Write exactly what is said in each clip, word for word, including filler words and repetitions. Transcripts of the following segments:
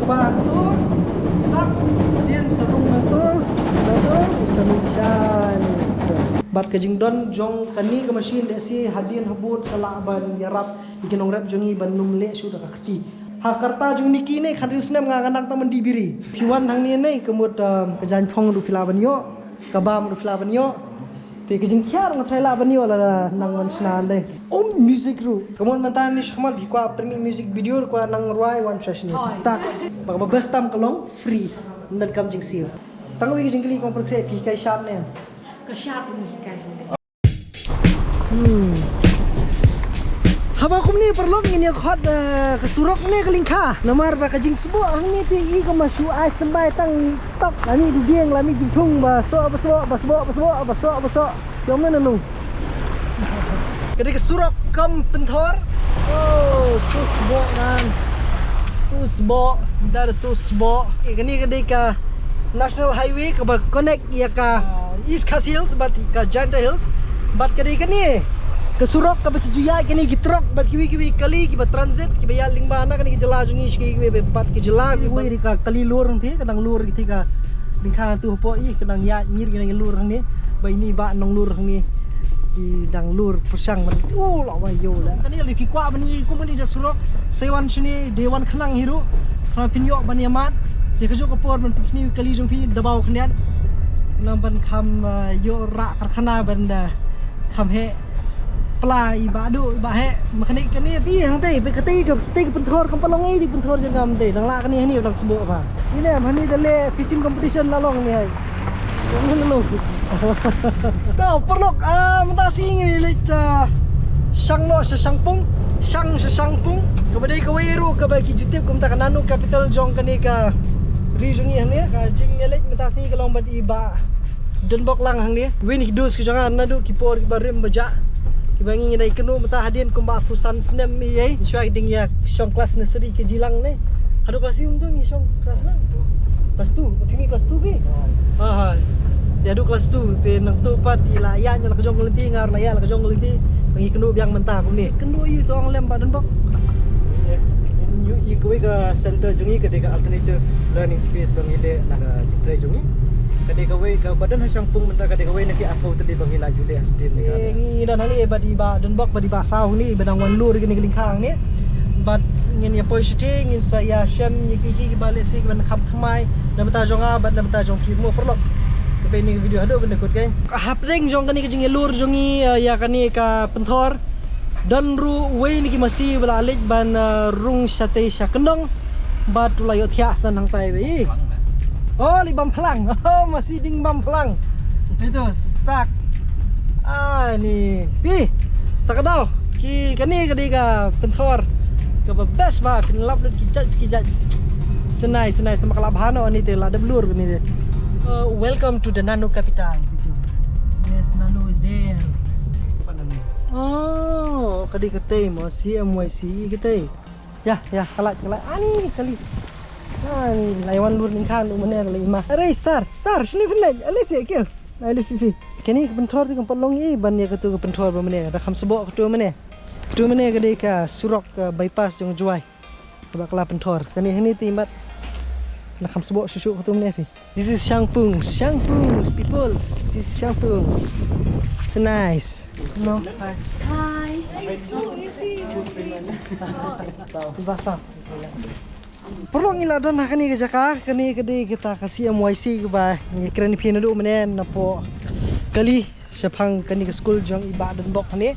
Ba to sak, hadien sa rung na to, na to sa rung sha. Bad ka jingdon jong kane ka machine lehse hadien habud ka lah ban ïarap ïa ki nongrep jong ngi ban ym leh shuh da ka kti. Ha ka rta jong ngi kine khathynriew snem nga, nga nang tang ban dih biri. Phi wan hangne ne ka mut, um, ka jaiñphong ruh phi lah ban ïoh, ka bam ruh phi lah ban ïoh. Te ka jingkhiah nga trai lah ban ïoh lada nang ban shna lei. Um, music ruh. Ka mut mynta ne shakhmat phi kwah pynmih music video ruh, kwah nang rwai, wan sha shane. Sak. Ba ka best tam ka long free. Ym donkam jingsiew. Tang kawei ka jingkylli kong pynkhreh, phi hikai shad ne? Ka shad ruh hikai. Hmm. Haba kumne paralok ngin ïa khot, eh, ka surok ne ka lyngkha. Namar ba ka jingsboh hangne phi i kumba shu ai symbai tang tok, la mih dudieng, la mih jingthung ba soh, ba soh, ba soh, ba soh, ba soh, ba soh. Ïa mane nanu. Ka dei ka surok kam pynthor. Oh, susboh nan. Susboh, dar susboh. Eh, kane ka dei ka National Highway kaba connect ïa ka, uh, East Khasi Hills bad ka Jaintia Hills. Bad ka dei kane ka surok kaba ki ju ïaid kane ki trok bad kiwei kiwei kali kiba transit kiba ïaid lyngba na kane ka jylla jong ngi sha kiwei kiwei pat ki jylla kiwei. Ka kali lur nangte, ka dang lur kite ka lyngkha tu hapoh, ih, ka dang ïaid ngir, ka dang lur hangne. Ba ine i bah nonglur hangne i dang lur pyrshang ban, oh, la wai ïoh la. Kane lei phi kwah ban i kum kane ka surok, sa wan shane, dei wan khnang hi ruh. Khnang phin ïoh ban ïa mad. Te kajuh ka por ban pynsniew ïa kali jong phi da baw khyndiat. Nang ban kham, eh, ïoh rah karkhana ban da kham heh pla i bah duh i bah heh. Ma kane kane phi hangtei, phi katei ka, tei ka pynthor kam pat long ei, tei pynthor jong nga mynta. Dang lah kane hangne dang sboh ba. Ine hangne da leh fishing competition la long ne hai. To, paralok, ah, mynta shi ngin ïa leit, ah, shang noh sha Shangpung, shang sha Shangpung. Kaba dei kawei ruh kaba ki ju tip kumta ka nano capital jong kane ka ri jong ngi hangne. Ka jingïaleit mynta shi ka long bad i bah Donbok lang hangne. Win ki dus ki jong nga naduh ki por kiba rim ba jah. Kiba ngi ngi dei kynnoh mynta hadien kumba arphew san snem ïa, shuwa ki dang ïa shong klas nursery K G lang ne. Haduh klas ïa um tu ngi shong klas lang. Klas two, phi mih klas two phi? Ha ha. Ïa haduh klas two te nangtu pat i la ïa la ka jong ka lynti, nga la ïa la ka jong ka lynti. Ngi kynnoh biang mynta kumne. Kynnoh ïa u to ong lem Bah Donbok. Ïa, ïa kawei ka center jong ngi ka dei ka alternative learning space ba ngi leh na ka jingtrei jong ngi. Ka dei kawei kaba don ha Shangpung mynta, ka dei kawei na ki arphew tylli ba ngi la ju leh ha stem ne ka. Eh, ngi don hangne bad i Bah Donbok bad i Bah Saw hangne ba dang wan lur kane ka lyngkha hangne. Bad ngin ïa poi shatei, ngin sa ïa shem ïa ki, ki, kiba lehse kiba kham thymmai na bynta jong nga bad na bynta jong phi mo paralok. Te peit ïa ka video haduh ban da kut kai. Hapdeng jong kane ka jingïalur jong ngi, eh, ïa kane ka pynthor. Don ruh uwei na ki masi ba la leit ban, uh, rung shatei sha kyndong. Bad u la ïohthiah sdang hangtai ba i. Oh, li bam phlang. Oh, masi ding bam phlang. Itu sak. Ah, ni. Pi. Sa ka daw. Ki kane ka dei ka pynthor kaba best ba phin lap lut ki jait ki jait. Synai, synai, tang ba ka la bha noh ni te la dep lur ni te. Uh, welcome to the nano capital. Yes, nano is there. Oh, ka dei katei mo, C M Y C E katei. Ïa, ïa, ka lait, ka lait. Ani, kali. Ani, lai wan lur lyngkha, lur mynne, lai ma. Are, sir, sir, shini phin leit. Ale se, kyo. Ai, le, phi, phi. Kane ka pynthor te kam pat long ei ban ïa katu ka pynthor ba mynne. Da kham sboh katu mynne. Katu mynne ka dei ka surok, ka bypass jong Jowai. Kaba ka la pynthor. Kane hangne te mat. Da kham sboh shuh shuh katu mynne, phi. This is Shangpung, Shangpung, people. This is Shangpung. So nice. No, hi. Hi. Basah. Paralok, ngi la don ha kane ka jaka, kane ka dei kata ka C M Y C kaba ngi kren ïa phi naduh mynne napoh kali shaphang kane ka skul jong i Bah Donbok hangne.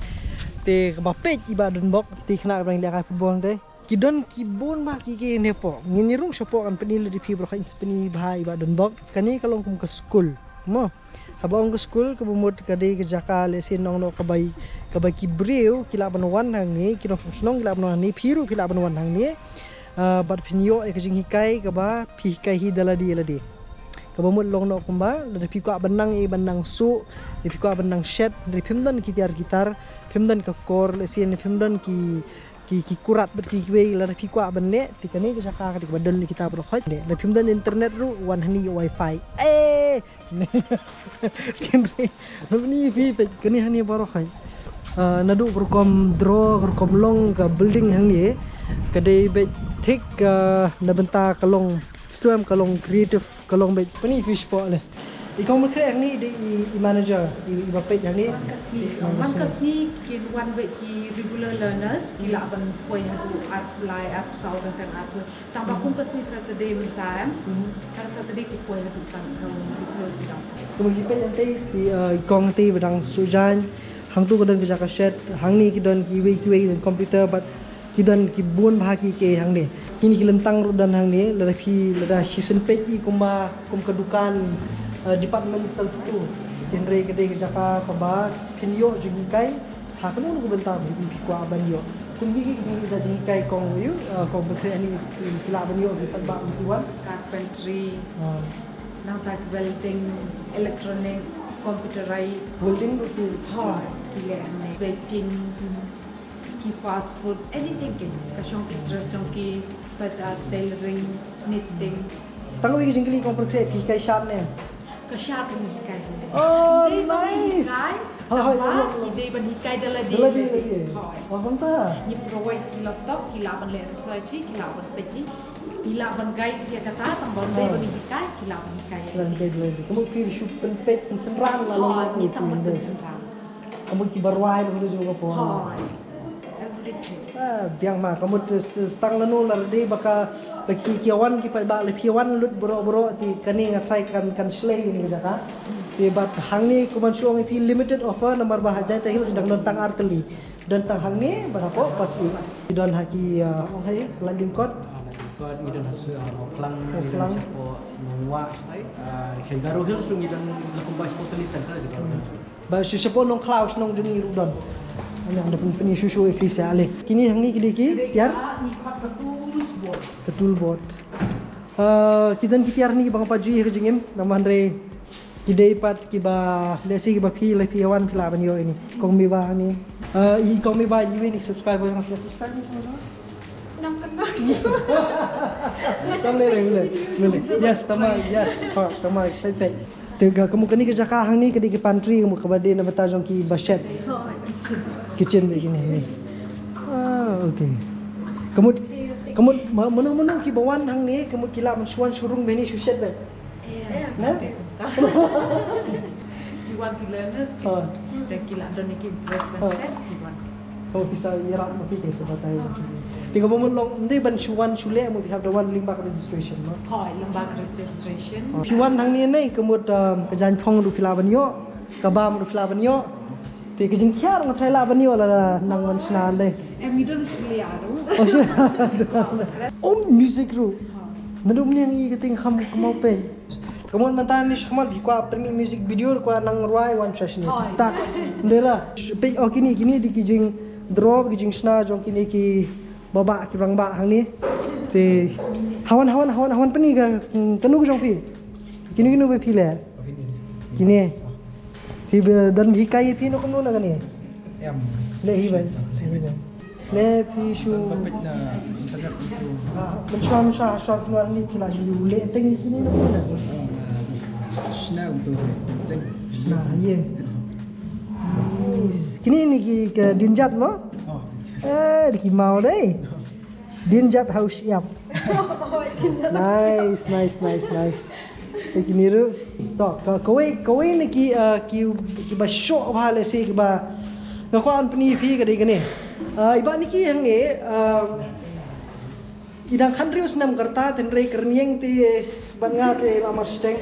Te kaba peit i Bah Donbok, te khynnah kaba ngi lehkai football te. Ki don ki bun bha ki, ki ne po. Ngin ïa rung shapoh kan pyni lade phi baroh, kan pyni bha i Bah Donbok. Kane ka long kum ka skul. Mo. Haba ong ka skul kaba mut ka dei ka jaka lehse nong noh kaba, kaba ki briew ki lah ban wan hangne, ki nongshong shnong ki lah ban wan hangne, phi ruh phi lah ban wan hangne. Ah, bad phin ïoh ïa ka jinghikai kaba phi hikai hi da lade lade. Kaba mut long noh kumba lada phi kwah ban nang ïa, ban nang suk, lada phi kwah ban nang shet, lada phim don ki tiar ki tar, phim don ka kor, lehse ne phim don ki ki, ki kurat bad ki kiwei, lada phi kwah ban leh, te kane ka jaka ka dei kaba don ïa kita baroh khoit. Lada phim don internet ruh, wan hangne ïa wifi. Eh! Kane, lada ni phi peit, kane hangne baroh khoit. Ah, naduh ka rukom draw, ka rukom long ka building hangne, ka dei beit thik, ah, na bynta ka long, stem ka long creative, ka long beit. Pyni phi spot le. I kong Pynkhreh hangne i dei i, i manager, i, iba peit hangne. Man ka sngi, man ka sngi kin wan beit ki regular learners, ki lah ban poi haduh ar lai, ar saw, dang kan ar poi. Tang ba kum ka sngi Saturday mynta em. Tang Saturday ki poi haduh san, haduh poi ki dang. Kumba phi peit hangtei, i, eh, i kong hangtei ba dang suh jaiñ. Hangtu ka don ka jaka shet, hangne ki don kiwei kiwei ki don computer, bad ki don ki bun bha ki, ki hangne. Kine ki lyntang ruh don hangne, lada phi, lada shisien peit i kumba, kum ka dukan, eh, departmental store. Hynrei ka dei ka jaka kaba phin ïoh jinghikai ha kano kano ka bynta ba phi kwah ban ïoh. Kum kine ki jinghikai, jinghikai kong ïoh, eh, kong Pynkhreh hangne, ki lah ban ïoh ki paidbah ba ki wan. Carpentry. Ah. Nangta ki welding, electronic, computerized. Welding ruh ki. Ha, ki leh hangne. Baking, ki fast food, anything ki. Ka shong ki interest jong ki, such as tailoring, knitting. Tang kawei ka jingkylli kong Pynkhreh, phi hikai shap ne? Ka shap ngi hikai. Oh, nice. Hooid, hooid, tang ba ngi dei ban hikai da lade. Da lade, da lade. Hooid. Wah, kumta. Ngi provide ki laptop, ki lah ban leh research hi, ki lah ban peit hi. Ki lah ban guide ïa kata, tang ba ym dei ban hikai, ki lah ban hikai. Ki lah ban hikai da lade. Ka mut phi shu pynpeit pynsynran la long. Hooid, ngi tang ban pynsynran. Ka mut kiba rwai ba kano jong ka por. Hooid. Everything. Ah, biang ma, ka mut, eh, s-, s-, tang lano la dei ba ka, ba ki, ki wan ki paidbah, lada phi wan lut baroh baroh te kane nga trai kan, kan shlei ïa kane ka jaka. Te bad hangne kumba shu ong ïa phi limited offer namar ba ha Jaintia Hills dang don tang ar tylli. Don tang hangne bad hapoh Pass East. Ki don ha ki, ah, ong hai, Laitlyngkot. Ah, Laitlyngkot, ngi don ha Su-, ah, Mawphlang, ngi don Mawphlang. Shapoh Nongwah, shatai. Ah, sha Garo Hills ngi don la kumba shapoh Tylli Centre, sha Garo Hills. Ba shu shapoh Nongkhlaw shnong jong ngi ruh don. Ane, ane pyn, pyni shuh shuh ïa phi sha ale. Kine hangne ki dei ki tiar? Ka tool board. Ka tool board. Ah, ki don ki tiar hangne kiba nga pat ju ïohi ha ka jingim, namar hynrei ki dei pat kiba lehse kiba phi, lada phi wan phi lah ban ïoh ïa ini. Kong Meba hangne. Ah, i Kong Meba iwei na ki subscriber jong nga, phi subscribe ne? Tang le, le, le, le. Yes, tama, yes, ha, tama, excited. Te ka, ka mut kane ka jaka hangne ka dei ka pantry, ka mut kaba dei na bynta jong kiba shet. Kitchen beit kine. Ah, okay. Ka mut, ka mut ma-, mano mano kiba wan hangne, ka mut ki lah ban shu wan shu rung beit hangne shu shet beit. Na? Ki wan ki learners, ki, ah, te ki lah don ki interest ban, ah, shet, ki wan. Ko pisa ïarap ma phi te sa batai. Ah. Te kaba mut long, ym dei ban shu wan shu leh, mut phi hap da wan lyngba ka registration mo. Hooid, lyngba ka registration. Ah. Phi wan hangne ne, ka mut, um, ka jaiñphong ruh phi lah ban ïoh, ka bam ruh phi lah ban ïoh. Te ka jingkhiah nga tharai lah ban ïoh lada nang ban shna de. Em, ngi don shu leh ruh. Oh, shu leh ruh. Oh, music ruh. Ha. Naduh mynne ngi ka ting kham kmao peit. Ka mut mynta ngi shu khmat phi kwah pynmih music video, kwah nang rwai, wan sha shane. Oh, sak. Ndera. Peit, oh, kine, kine dei ki jingdrop, ki jingshna jong kine ki baba, ki rangbah hangne. Te ha wan, ha wan, ha wan, ha wan pyni ka, kano ka jong phi. Kino kino ba phi leh? Kine. Phi ba don hikai ïa phi no kumno na kane? Em. Leh hi ba. Leh hi ba. Leh phi shu. Don ba peit na internet tu. Ah, mynshuwa mynshuwa shuwa kino ni phi la ju leh teng ïa kine no kumno na? Shna um tu teng. Shna ïa. Nice. Kine ni ki ka dienjat mo? Oh, dienjat. Eh, dei ki mao dei. Dienjat ha u shyiap. Oh, dienjat ha u shyiap. Nice, nice, nice, nice. Te kine ruh. To, ka, kawei, kawei na ki, uh, ki, kiba shoh bha lehse kiba nga kwah ban pyni ïa phi ka dei kane. Uh, i Bah Nicky hangne, uh, i dang khathynriew snem ka rta, hynrei ka rynïeng te bad nga te la marshiteng.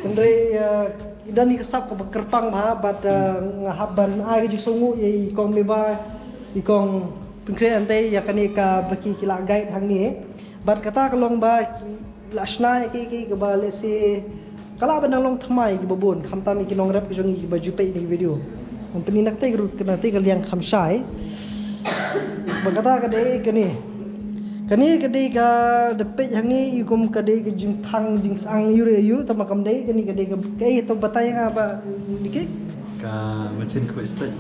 Hynrei, uh, i don i ka sap kaba kyrpang bha, bad, uh, nga hap ban ai ka jingsngewnguh ïa i Kong Meba, i Kong Pynkhreh hangtei ïa kane kaba ki, ki la guide hangne. Bad kata ka long ba ki la shna ïa ki, ki, kaba lehse ka lah ban dang long thymmai kiba bun, khamtam ïa ki nongrep ki jong ngi kiba ju peit ïa kane ka video. Ngan pyni na katei ka ruh, na katei ka liang kham shai. Bad kata ka dei kane. Kane ka dei ka da peit hangne i kum ka dei ka jingthang jingsang ïu re ïu, tangba kam dei, kane ka dei ka, kaei to batai nga Bah Nicky? Ka machine kaba stage.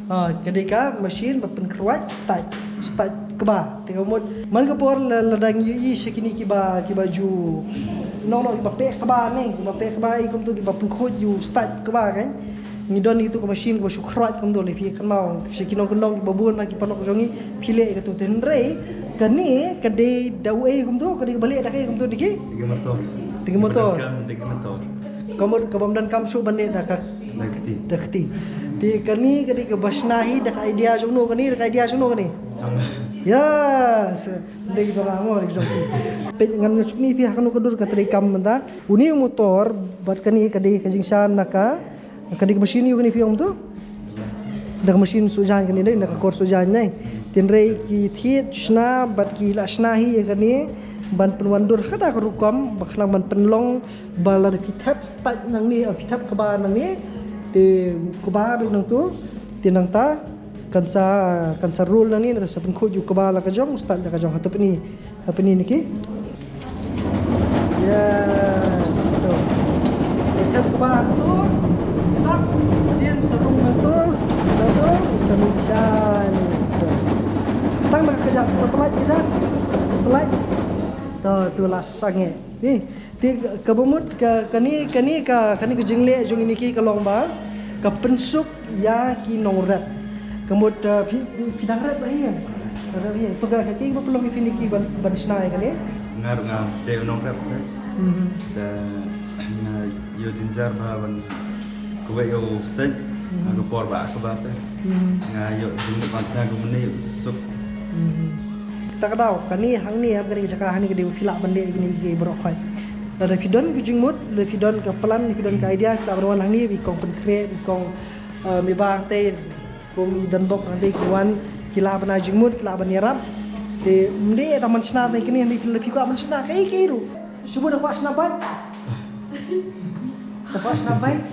Ah, ka dei ka machine ba pynkhrwai stage, stage kba. Te ka mut man ka por la, lada ngi ïohi sha kine kiba, kiba ju nong nong kiba peh kba ne, kiba peh kba i kumto kiba pynkhuid ïa u stage kba kan. Ngi don ïa katu ka machine kaba shu khroit kumtu, lei phi kynmaw, sha ki nongkyndong kiba bun bad ki paralok jong ngi, phi leh ïa katu. Hynrei kane ka dei da uei kumtu, ka dei kaba leh da kaei kumtu, da ki? Da ki motor. Da ki motor. Ka bym donkam da ki motor. Ka mut, ka bym donkam shuh ban leh da ka, da ka kti. Da ka kti. Te kane ka dei kaba shna hi da ka idea jong no kane, da ka idea jong no kane? Jong nga. Yes. Dei jong nga mo, dei jong phi. Peit, ngan shim ïa phi ha kano ka dur ka treikam mynta. Une u motor bad kane ka dei ka jingshna na ka, ka dei ka machine ïa kane, phi ong to? Da ka machine suh jaiñ kane, dei na ka kor suh jaiñ ne. Hynrei ki thied shna bad ki la shna hi ïa kane ban pynwandur ha kata ka rukom ba khnang ban pynlong ba lada phi thep start nangne, phi thep kba nangne, te kba beit nangto, te nangta kan sa, kan sa roll nangne, nangta sa pynkhuid ïa u kba la ka jong, start la ka jong. Hato pyni, hato pyni, Nicky. Yes. To. Te thep kba to, sap, hadien sa rung nangto, nangto sa mih shane. To. Tang ba ka kjat, to, pynlait, kjat. Pynlait. To, to la sangeh. Ni, te kaba mut ka, kane, kane ka, kane ka jingleh jong i Nicky ka long ba ka pynsuk ïa ki nongrep. Ka mut, uh, phi, phi dang rep ba hi ïa? Dang rep hi ïa. To ka, ka, kaei ba pynlong ïa phi Nicky ban, ban shna ïa kane? Nga ruh nga dei u nongrep te. Mhm. Te nga ïoh jynjar ba ban kawei ïa u stage, mhm, ha ka por ba kba te. Mhm. Nga ïoh jingmut ban sngewbha kumne ïoh suk. Mhm. Ta ka daw, kane hangne, ha kane ka jaka hangne ka dei ba phi lah ban leh kine ki baroh khoit. Lada phi don ka jingmut, lada phi don ka plan, lada phi don ka idea, phi lah ban wan hangne, i kong Pynkhreh, i kong, eh, Mebah te, kum i Donbok hangtei ki wan, ki lah ban ai jingmut, ki lah ban ïarap. Te ym dei tang ban shna tang kine, lada phi kwah ban shna kaei kaei ruh. Shu bun da kwah shna bike. Da kwah shna bike.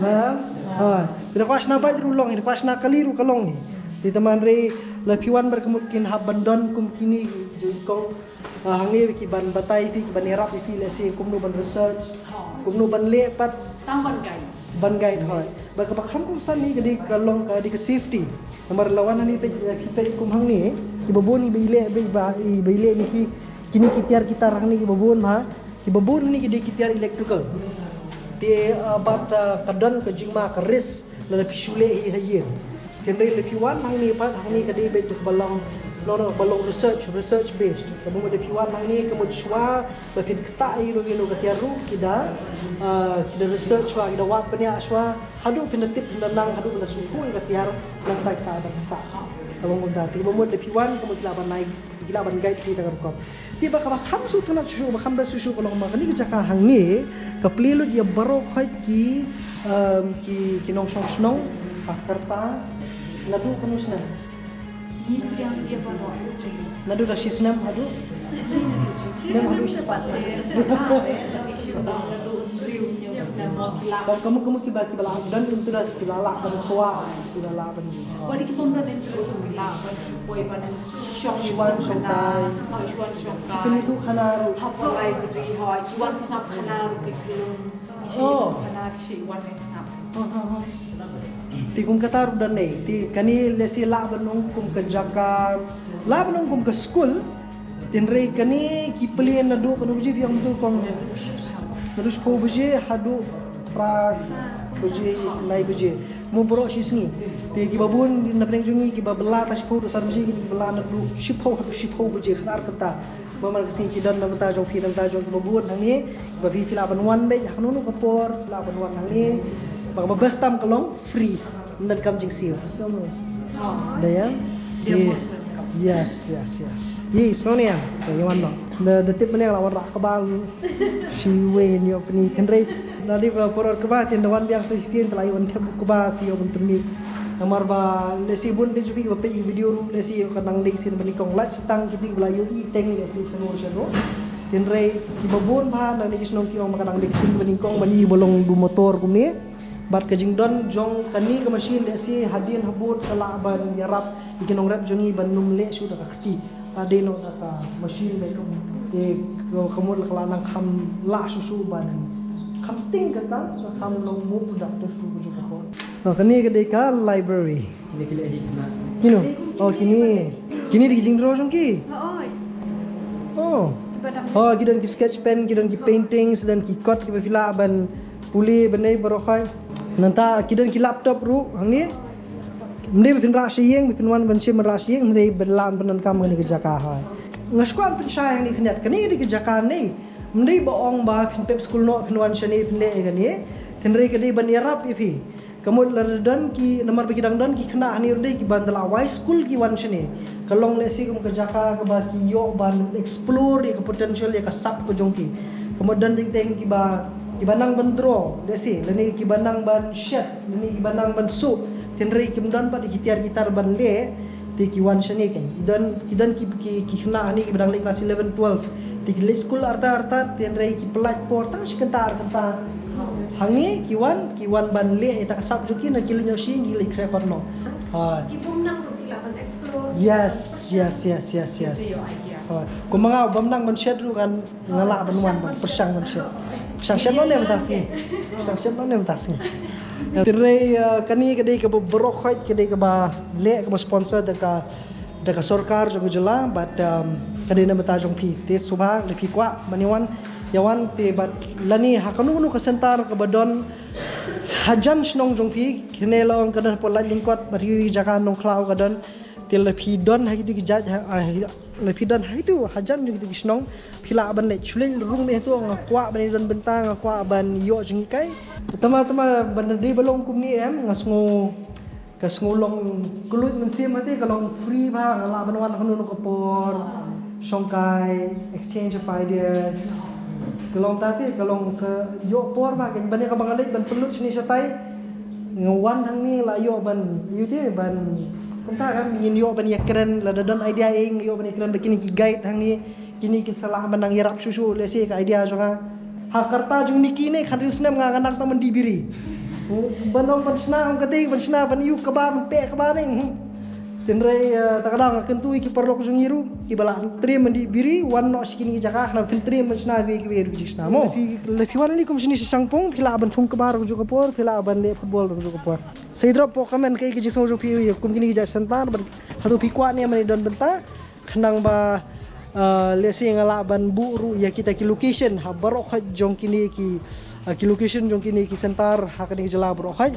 Ba, ha, da kwah shna bike ruh long, da kwah shna kali ruh ka long. Te tang hynrei lada phi wan bad ka mut kin hap ban don kum kine ki jingkong, ah, hangne ki ban batai ïa phi, ki ban ïarap ïa phi, lehse kumno ban research, kumno ban leh pat. Tang ban guide. Ban guide, hooid. Bad kaba kham kongsan hi ka dei ka long ka dei ka safety. Namar la wan hangne peit, eh, phi peit kum hangne, kiba bun iba i leh, iba, iba i leh ïa ki, kine ki tiar ki tar hangne kiba bun bha, kiba bun hangne ki dei ki tiar electrical. Te, eh, bad, eh, ka don ka jingma ka risk lada phi shu leh hi ha ïing. Hynrei lada phi wan hangne pat, hangne ka dei beit kaba long, long, long, kaba long research, research based. Kaba mut lada phi wan hangne ka mut shuwa ba phin ktah ïa ino ino ka tiar ruh ki da, ah, ki da research shuwa, ki da wad bniah shuwa, haduh phin da tip, phin da nang, haduh phin da sngewthuh ïa ka tiar, nangta ki sa ban ktah. Kaba mut kumta, te kaba mut lada phi wan ka mut ki lah ban ai, ki lah ban guide phi tang rukom. Te ba kaba kham sngewtynnat shuh shuh, ba kham best shuh shuh ka long ba kane ka jaka hangne ka plie lut ïa baroh khoit ki, um, ki, ki nongshong shnong, ba ka rta naduh kano snem? Naduh da shi snem haduh? Shi snem haduh shi snem. Ka, ka mut, ka mut kiba, kiba lah don kumtu da, kiba lah ban kwah, kiba lah ban. Wat ki bym don interest, ki lah ban shu poi ban shong, shu wan shong kai. Ha, shu wan shong kai. Ki pynduh khana ruh. Ha, poi library, ha, shu wan sngap khana ruh ki klum. Ki shu wan khana, ki shu wan sngap. Ha, ha, ha. Te kum kata ruh don ne. Te kane lehse lah ban ong kum ka jaka, lah ban ong kum ka skul. Hynrei kane ki plie naduh kano baje phi ong to kong? Naduh shiphew baje haduh phra baje, lai baje. Mo baroh shi sngi. Te kiba bun na pdeng jong ngi kiba bylla tang shiphew haduh san baje, kine kiba bylla naduh shiphew haduh shiphew baje, khatar kynta. Ba man ka sngi ki don na bynta jong phi, na bynta jong kiba bun hangne, ba phi, phi lah ban wan beit ha kano kano ka por, phi lah ban wan hangne. Ba kaba best tam ka long free. Ym donkam jingsiew. Da ïa? Yes, yes, yes. Yes, Sonia. Ka ïa wan noh. Da, da tip mynne la wan rah kba. Shi wei nyo pni hynrei. Lada dei ba por kba te da wan biang sa shisien te la ïa wan thep kba sa ïa wan pynmih. Namar ba lehse bun bad jong phi ba peit video ruh lehse ïa ka nang dei sien ba nyngkong, lait sa tang kito ba la ïohi teng lehse shano shano. Hynrei kiba bun bha nangne ki shnong ki ong ba ka nang dei sien ba nyngkong ba ngi ba long du motor kumne. Bad ka jingdon jong kane ka machine lehse hadien habud ka lah ban ïarap ïa ki nongrep jong ngi ban ym leh shuh da ka kti. Ka dei noh da ka machine beit. Te ka, ka mut la ka la nang kham lah shuh shuh ban kham sting kata, kham long more productive tu ka jong ka por. Kane ka dei ka library. Kine ki leh hi kine. Kino? Oh, kine. Kine dei ki jingdraw jong ki? Hooid. Oh. Oh, ki don ki sketch pen, ki don ki paintings, don ki kot kiba phi lah ban Pule bynei baroh khoit. Nangta ki don ki laptop ruh hangne. Ym dei ba phin rah sha ïing, ba phin wan ban shim rah sha ïing, hynrei ba lah ban donkam kane ka jaka hai. Nga shu kwah pynshai hangne khyndiat, kane ka dei ka jaka nei. Ym dei ba ong ba phin pep skul noh phin wan shane phin leh ïa kane. Hynrei ka dei ban ïarap ïa phi. Ka mut lada don ki, namar ba ki dang don ki khynnah hangne ruh dei kiba ynda la wai skul ki wan shane. Ka long lehse kum ka jaka kaba ki ïoh ban explore ïa ka potential ïa ka sap ka jong ki. Ka mut don teng teng kiba, kiba nang ban draw lehse, lane kiba nang ban shet, lane kiba nang ban suh. Hynrei kim don pat ïa ki tiar ki tar ban leh. Te ki wan shane kan. Ki don, ki don ki, ki, ki khynnah hangne kiba dang leh klas eleven, twelve. Te ki leit skul artat artat, hynrei ki pynlait por tang shi kynta ar kynta. Hangne ki wan, ki wan ban leh ïa ka sap jong ki, na ki leit noh sha ïing ki leit khreh kot noh. Ha. Ki bym nang ruh ki lah ban explore. Yes, yes, yes, yes, yes. It's your idea. Ha. Kumba nga bym nang ban shet ruh kan, nga lah ban wan ban pyrshang ban shet. Pyrshang shet noh ne mynta sngi. Pyrshang shet noh ne mynta sngi. Hynrei, uh, kane ka dei kaba baroh khoit, ka dei kaba leh, kaba sponsor da ka, da ka sorkar jong ka jylla, bad, um, ka dei na bynta jong phi. Te sngewbha lada phi kwah ban ïa wan, ïa wan te bad lane ha kano kano ka center kaba don hajan shnong jong phi, kine la ong ka don hapoh Laitlyngkot, bad ki jaka Nongkhlaw ka don. Te lada phi don ha kito ki jait, ha, ha, lada phi don ha kito hajan jong kito ki shnong, phi lah ban leit. Shu leit rung beit hato, nga kwah ban ïa don bynta, nga kwah ban ïoh jinghikai. Tangba, tangba ban dei ba long kumne em, nga sngew, ka sngew long kylluid mynsiem, hate ka long free bha, nga lah ban wan ha kano kano ka por, shongkai, exchange of ideas. Ka long, hate ka long ka ïoh por bha, ka ban ïa kaba nga leit ban pynlut shane shatai. Nga wan hangne la ïoh ban, ïoh te ban, kumta kan, ngin ïoh ban ïakren, lada don idea ei, ngin ïoh ban ïakren bad kine ki guide hangne. Kine kin sa lah ban nang ïarap shuh shuh, lehse ka idea jong nga. Ha ka rta jong Nikki ne, khathynriew snem nga, nga nang tang ban dih biri. Ban ong ban shna, ong kata ban shna, ban ïuh kaba, ban peh kaba ne. Hynrei, eh, ta ka daw nga kyntu ïa ki paralok jong ngi ruh, kiba lah trei ban dih biri, wan noh sha kine ki jaka, khnang phin trei ban shna kiwei kiwei ruh ki jingshna mo. Phi, lada phi wan hangne kum shane sha Shangpung, phi lah ban thung kaba ruh kajuh ka por, phi lah ban leh football ruh kajuh ka por. Sa ïa drop hapoh comment kaei ka jingsngew jong phi, ïa kum kine ki jait center, ban hato phi kwah ne ban ïa don bynta. Khnang ba, uh, lehse nga lah ban buh ruh ïa kita ki location ha baroh khoit jong kine ki, uh, ki location jong kine ki center ha kane ka jylla baroh khoit.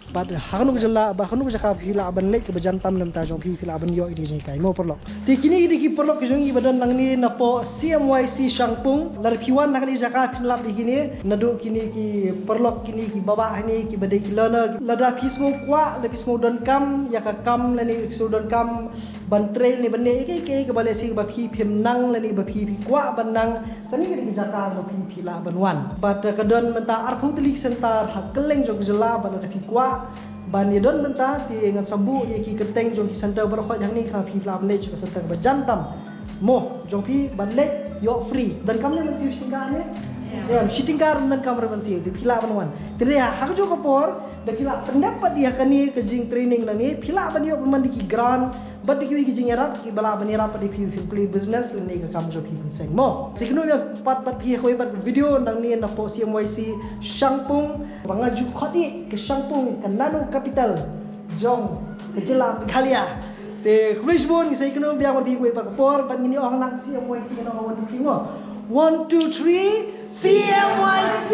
Bad ha kano ka jylla, bad ha kano ka jaka phi lah ban leit kaba jan tam na bynta jong phi, phi lah ban ïoh ïa ki jinghikai mo paralok. Te kine ki dei ki paralok ki jong ngi ba don nangne napoh C M Y C Shangpung. Lada phi wan ha kane ka jaka phin lap ïa kine, naduh kine ki paralok kine kiba bah hangne kiba dei ki learner. Lada phi sngew kwah, lada phi sngew donkam ïa ka kam lane phi sngew donkam ban trei ne ban leh ïa kiei kiei kaba lehse kaba phi phim nang lane ba phi phi kwah ban nang, kane ka dei ka jaka ba phi phi lah ban wan. Bad, eh, ka don mynta arphew tylli ki center ha kylleng jong ka jylla, bad lada phi kwah ban ïa don bynta te ngan sa buh ïa ki kyrteng jong ki center baroh khoit hangne, khnang phi lah ban leit sha ka center kaba jan tam mo jong phi ban leit ïoh free. Donkam ne ban siew shi tyngka ne? Em, shi tyngka ruh ym donkam ruh ban siew, te phi lah ban wan. Te ha kajuh ka por da ki lah pyndep pat ïa kane ka jingtraining nangne, phi lah ban ïoh pynban da ki grant bad da kiwei ki jingïarap kiba lah ban ïarap pat ïa phi phin plie business lane ka kam jong phi phin seng mo. Sa ïakynduh ïa pat bad phi ha kawei pat ka video nangne napoh C M Y C Shangpung, ba nga ju khot ïa ka Shangpung ka nano capital jong ka jylla Meghalaya. Te khublei shibun, ngin sa ïakynduh biang bad phi kawei pat ka por, bad ngin ïa ong lang C M Y C, ngin ong one, two, three mo. One, two, three, C M Y C.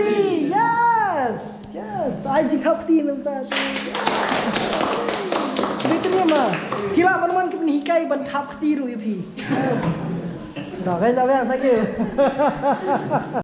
Yes, yes. Ai jingthap kti mynta. Bit ri ma. Phi lah ban wan ki pynhikai ban thap kti ruh ïa phi. Yes. Dah, khublei shibun, thank you.